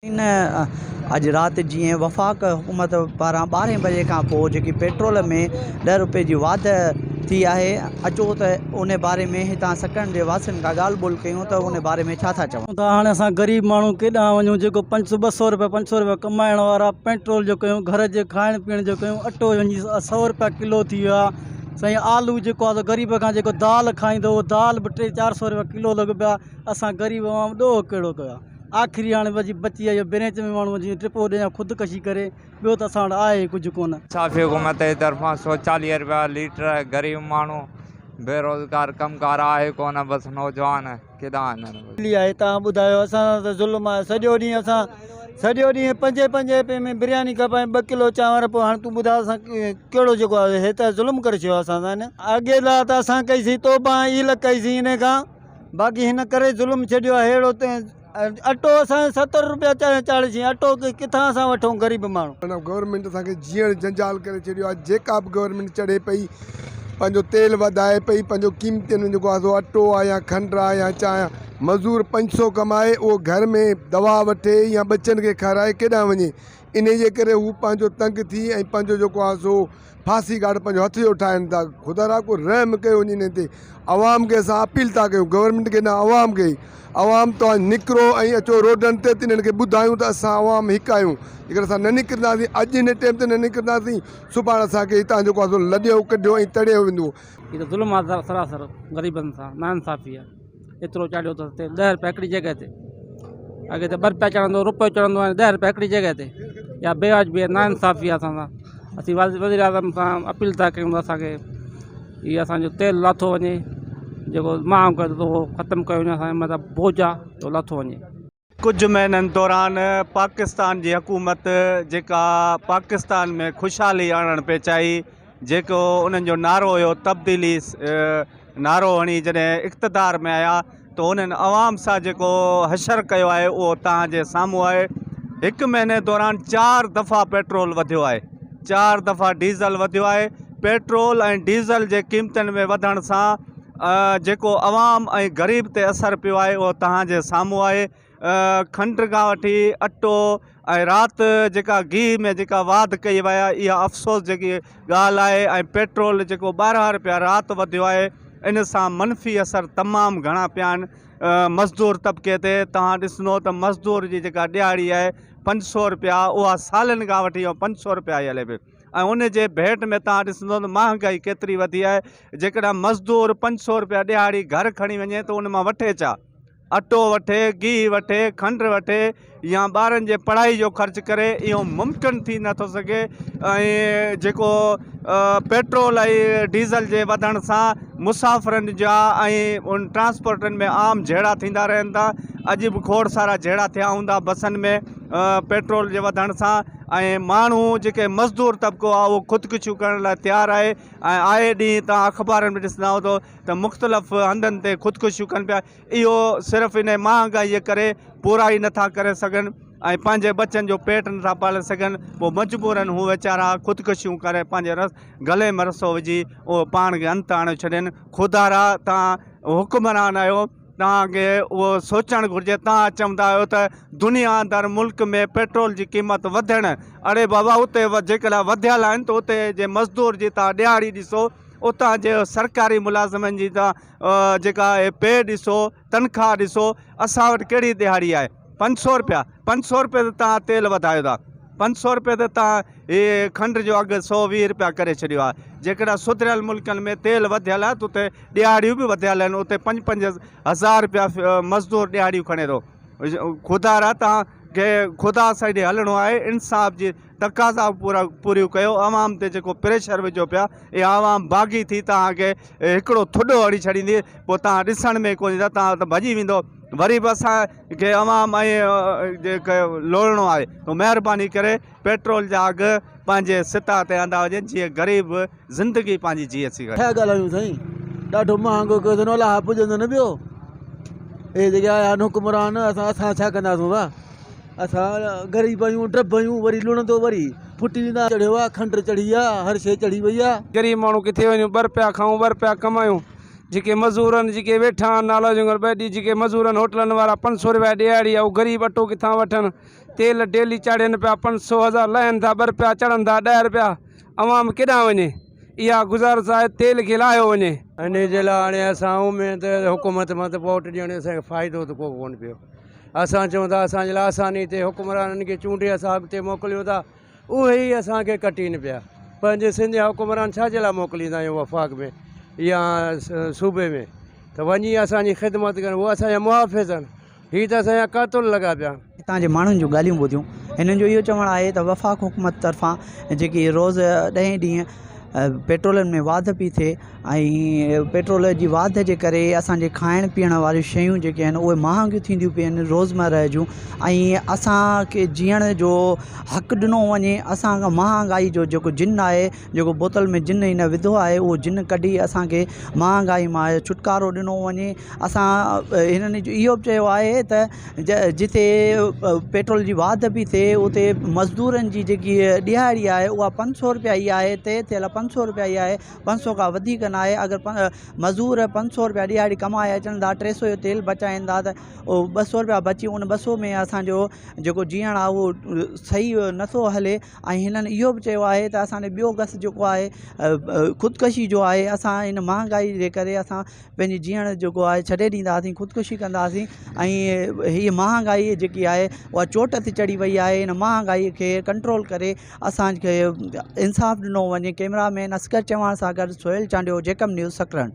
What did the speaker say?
اڄ رات جيئن وفاق حڪومت پاران ٻارهين بجي کان پوء جيڪي پيٽرول ۾ ڏهه روپيه جي واڌ ٿي آهي اچو ته ان باري ۾ هتان سڪرنڊ جي واسين کان ڳالهه ٻولهه ڪيون ته ان باري ۾ ڇا ٿا چون. ته هاڻي اسان غريب ماڻهو ڪيڏانهن وڃون جيڪو پنج سو ٻه سو روپيا پنج سو روپيا ڪمائڻ وارا پيٽرول جو ڪيون گهر جي کائڻ پيئڻ جو ڪيون اٽو وڃي سو روپيا ڪلو ٿي ويو آهي سائين آلو جيڪو آهي غريب کان جيڪو دال کائيندو هو دال به ٽي چار سو روپيا ڪلو لڳو پيو آهي اسان غريب عوام ڏوهه ڪهڙو ڪيو آهي آخري هاڻي بچي بچي آهي اهو برينچ ۾ ماڻهو جيئن ٽپو ڏئي يا خودڪشي ڪري ٻيو ته اسان وٽ آهي ئي ڪجهه ڪونه. صافي حڪومت جي طرفان 140 رپيا ليٽر غريب ماڻهو بيروزگار ڪم ڪار آهي ڪونه بس نوجوان ڪيڏانهن وڃن بس. ملي آهي توهان ٻڌايو اسان سان ته ظلم آهي سڄو ڏينهن اسان سڄو ڏينهن پنجين پنجين رپئي ۾ برياني کپائين ٻه ڪلو چانور پوء هاڻي تون ٻڌاء اسان ڪهڙو جيڪو آهي هي ته ظلم ڪري ڇڏيو اسان سان هن اڳي لاء ته اسان ڪئي سين توبه ۽ ايل ڪئي سين انهي کان باقي هن ڪري ظلم ڇڏيو آهي اهڙو ته اٽو اسان جو 70 روپيا چاڙهي ڇڏيائين اٽو ڪٿان اسان وٺون غريب ماڻهو. معنيٰ گورنمينٽ اسان کي جيئڻ جنجال ڪري ڇڏيو آهي جيڪا به گورنمينٽ چڙهي پئي پنهنجو تيل وڌائي پئي پنهنجو قيمتين ۾ جيڪو آهي سو اٽو آهي يا کنڊ آهي يا چانهه آهي مزور پنج سو ڪمائي اهو گهر ۾ دوا وٺي يا ٻچن کي کارائي ڪيڏانهن وڃي انهي جي ڪري هو پنهنجو تنگ ٿي ۽ پنهنجو جيڪو آهي سو ڦاسي گارڊ پنهنجو هٿ جو ٺاهين ٿا خدا را ڪو رحم ڪيو وڃي انهن تي عوام کي اسان اپيل ٿا ڪيون گورنمينٽ کي نه عوام کي عوام توهان نڪرو ۽ اچو روڊن تي ته انهن کي ٻڌايون ته اسان عوام هڪ آهيون جيڪڏهن اسان نه نڪرنداسين اڄ هن ٽيم تي نه نڪرنداسين سڀاڻ اسان کي هتان جيڪو آهي سو لڏيو ڪڍيو ۽ تڙيو ويندو. هي ته ظلم آ سراسر غريبن سان ناانصافي آ ايترو چاڙهيو اٿس تيل ڏهه روپيا هڪڙي جڳهه تي اڳي ته ٻه روپيا چڙهندو هو روپيو چڙهندو هاڻي ڏهه روپيا هڪڙي جڳهه تي اها بي واجبي آهي ناانصافي آهي اسان سان اسين وزير اعظم سان اپيل ٿا ڪيون ته اسانکي هي اسانجو تيل لاٿو وڃي جيڪو مهانگو ڪيو اٿس اهو ختم ڪيو وڃي اسانجي مٿان بوجهه آهي اهو لاٿو وڃي. ڪجهه مهينن دوران پاڪستان جي حڪومت جيڪا پاڪستان ۾ خوشحالي آڻڻ پئي چاهي جيڪو انهن جو نعرو هيو تبديلي نعرو هڻي جڏهن اقتدار ۾ آيا ته انهن عوام سان جيڪو حشر ڪيو آهي اهو توهان جي سامهون آهي هڪ مهيني دوران چار دفعا پيٽرول وڌيو آهي چار دفعا ڊيزل وڌيو آهي پيٽرول ۽ ڊيزل جي قيمتن ۾ وڌڻ سان جيڪو عوام ۽ غريب تي اثر پيو آهي اهو توهان جي سامهون آهي کنڊ کان وٺي اٽو ۽ رات جيڪا گيهه ۾ جيڪا واڌ ڪئي وئي آهي اها افسوس جيڪي ڳالهه آهي ۽ پيٽرول جيڪو ٻارهن روپيا رات وڌيو آهي ان سان منفي اثر تمام گهڻا پيا آهن مزدور طبقي تي توهان ڏسندو ته مزدور جي جيڪا ڏهاڙي آهي پنج سو روپيا اها سالن کان وٺي پنج سو روپيا ئي هلي پئي ۽ ان جي ڀيٽ ۾ توهان ڏسندو ته مهانگائي ڪيتري وڌي آهي جيڪڏهن مزدور پنج سو روپيا ڏهاڙي گهر کڻي وڃي ته ان مان وٺي ڇا اٽو وٺي گيهه وٺي کنڊ وٺي يا ٻارن جي پڙهائي جو خرچ ڪري اهو ممڪن ٿي نٿو سگهي ۽ جيڪو پيٽرول ۽ ڊيزل جي وڌڻ سان مسافرن جا ۽ ان ٽرانسپورٽن ۾ عام جهيڙا ٿيندا رهن ٿا اڄ به کوڙ سارا جهيڙا ٿيا هوندا بسن ۾ پيٽرول جي وڌڻ سان ۽ ماڻهو جيڪي مزدور طبقو آهي اهو خودڪشيون ڪرڻ لاء تيار آهي ۽ آئي ڏينهن توهان اخبارن ۾ ڏسندا هوندو ته مختلف هنڌن تي خودڪشيون ڪن پيا اهو صرف ان مهانگائي جي ڪري پورا ئي نٿا ڪري سگهن ۽ پنهنجي ٻچن جو پيٽ نٿا پالي سگهن پوء مجبورن هو ويچارا خودڪشيون ڪري پنهنجي رس گلي ۾ رسو وجهي اهو پاڻ کي انت آڻي ڇڏين خدارا توهان حڪمران آهيو توهان کي اهو سوچڻ گهرجي توهان چوندا آهيو ته دنيا اندر ملڪ ۾ پيٽرول جي قيمت وڌڻ اڙي بابا اتي جيڪڏهن وڌيل آهن ته اتي جي مزدور جي توهان ڏهاڙي ڏسو اتان جي سرڪاري ملازمن جي توهان جيڪا پي ڏسو تنخواهه ڏسو اسان وٽ ڪهڙي ڏهاڙي آهي پنج سو روپيا پنج سو روپيا ته توهان تيل وڌايو ٿا پنج سو روپيا ته توهان هي کنڊ جو اگهه 120 روپيا ڪري ڇڏيو آهي جيڪڏهن سڌريل ملڪن ۾ تيل وڌيل آهي ته اتي ڏهاڙيون به وڌيل آهن اتي پنج پنج هزار روپيا مزدور ڏهاڙيون کڻي ٿو خدا را توهان کي خدا سان ڏي هلڻو آهي انصاف جي تقاضا پورا پوريون ڪيو عوام تي جيڪو پريشر وجهو پيا اها عوام باغي ٿي توهان کي هڪڙو ٿڏو هڻي ڇڏيندي پوء توهان ڏسڻ ۾ ڪونه ايندا توهان ته ڀڄي ويندو وري به اسان کي عوام ۽ لوڙڻو آهي ته مهرباني ڪري پيٽرول جا اگهه پنهنجي سطح تي آندا وڃن جيئن غريب زندگي پنهنجي جيئي سگهن. ڇا ڳالهايون سائين ڏاڍو مهانگو ڪيو اٿن الاهه پڄندو نه ٻيو اهي جيڪي آيا آهن حڪمران اسان اسان ڇا ڪنداسون ڀا اسان غريب آهيون ڊڀ آهيون وري لڻندو وري ڦٽي ويندا چڙهيو آهي کنڊ چڙهي آهي هر شيء چڙهي وئي آهي. غريب ماڻهو ڪٿي وڃون ٻه رپيا کائون ٻه رپيا ڪمايون جيڪي مزور آهن جيڪي ويٺا آهن نالا جنگل ٻه ڏينهن جيڪي مزور آهن هوٽلن وارا پنج سو رپيا ڏيهاڙي آهي اهو غريب اٽو ڪٿان وٺن. تيل ڊيلي چاڙهين پيا 500 هزار لهن ٿا 2 رپيا چڙهن ٿا 10 رپيا عوام ڪيڏانهن وڃي اها گذارش آهي تيل کي لاهيو وڃي. انهي جي لاء هاڻي اسان اميد حڪومت مان ته ووٽ ڏيڻ اسان کي فائدو ته ڪو ڪونه پيو. اسان چئون ٿا اسان جي لاء آساني ٿئي حڪمرانن کي چونڊي اسان اڳتي موڪليون ٿا اهي ئي اسان کي ڪٽين پيا. پنهنجي سنڌ جا حڪمران ڇا جي لاء موڪليندا آهيون وفاق ۾ يا صوبي ۾ ته وڃي اسان جي خدمت ڪن هو اسان جا محافظ آهن. هي ته اسان جا قاتل لڳا پيا آهن. هتان جي ماڻهن جون ڳالهيون ٻڌيون. هنن جو اهو چوڻ آهي ته وفاق حڪومت طرفان جيڪي روز ڏهين ڏينهن پيٽرولن ۾ واڌ پئي ٿئي ۽ پيٽرول جي واڌ جي ڪري اسان جي کائڻ پيئڻ واريون شيون جيڪي آهن اهي مهانگيون ٿينديون پيون وڃن روزمره جون ۽ اسانکي جيئڻ جو حق ڏنو وڃي اسان کان مهانگائي جو جيڪو جن آهي جيڪو بوتل ۾ جن هن وڌو آهي اهو جن ڪڍي اسانکي مهانگائي مان ڇوٽڪارو ڏنو وڃي اسان هنن اهو به چيو آهي ته جتي پيٽرول جي واڌ به ٿئي اتي مزدورن جي جيڪي ڏهاڙي آهي اها 500 رپيا ئي آهي طئي ٿيل 500 رپيا ئي آهي 500 کان وڌيڪ نه آهي اگر مزدور 500 رپيا ڏهاڙي ڪمائي اچن ٿا 300 جو تيل بچائين ٿا ته اهو 200 رپيا بچي ان 200 ۾ اسانجو جيڪو جيئڻ آهي اهو صحيح نٿو هلي ۽ هنن اهو به چيو آهي ته اسان ڏي ٻيو گس جيڪو آهي خودڪشي جو آهي اسان هن مهانگائي جي ڪري اسان پنهنجي جيئڻ جيڪو آهي ڇڏي ڏينداسين خودڪشي ڪنداسين ۽ هيء مهانگائي جيڪي آهي اها چوٽ تي چڙهي وئي آهي هن مهانگائي کي ڪنٽرول ڪري اسانکي انصاف ڏنو وڃي ڪئميرا مين اصغر چوهاڻ سان گڏ سهيل چانڊيو جيڪب نيوز سڪرنڊ.